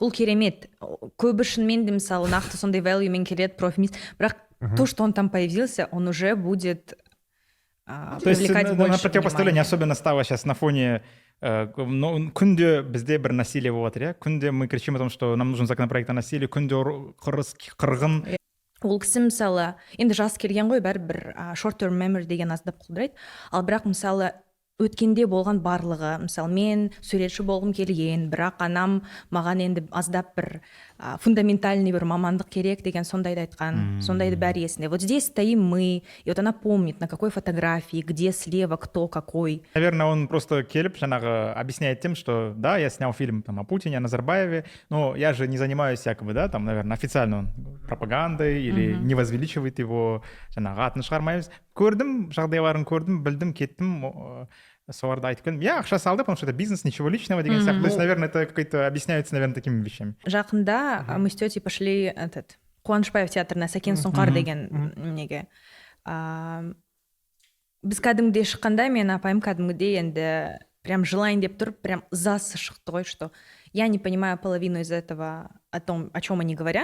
Бұл керемет. Көбі шынымен де, мысалы, нақты сондай value-мен келеді, профеминист, бірақ то, что он там появился, он уже будет То есть привлекать на больше противопоставление внимания. Особенно стало сейчас на фоне ну, күнде бізде бір насилие болып жатыр, иә, күнде мы кричим о том, что нам нужен законопроект о насилии, күнде қырыс, қырғын. Ол кісі, мысалы, енді жас келген ғой, бәрібір short term memory деген аздап құлдырайды. Ал бірақ, мысалы, өткенде болған барлығы, мысалы, мен суретші болғым келген, бірақ анам маған енді аздап бір фундаментальный бір мамандық керек деген сондайды айтқан, сондайды бәрі есінде. Вот здесь стоим мы, и вот она помнит, на какой фотографии, где слева кто какой. Наверное, он просто келіп, жаңағы, объясняет тем, что да, я снял фильм там о Путине, о Назарбаеве, но я же не занимаюсь якобы, да, там, наверное, официально он пропагандой или не возвеличивает его, жаңағы, атын шығармаймыз, көрдім, жағдайларын көрдім, білдім, кеттім, соларды айтып келдім, иә, ақша салды, потому что это бизнес, ничего личного деген сияқты. То есть, наверное, это какой-то объясняется, наверное, такими вещами. Жақында мы с тетей пошли этот Қуанышбаев театрына, Сәкен Сұңқар деген неге. Біз кәдімгідей шыққанда, мен апайым кәдімгідей енді прям жылайын деп тұрып, прям ызасы шықты ғой, что я не понимаю половину из этого, о том, о чем они говорят.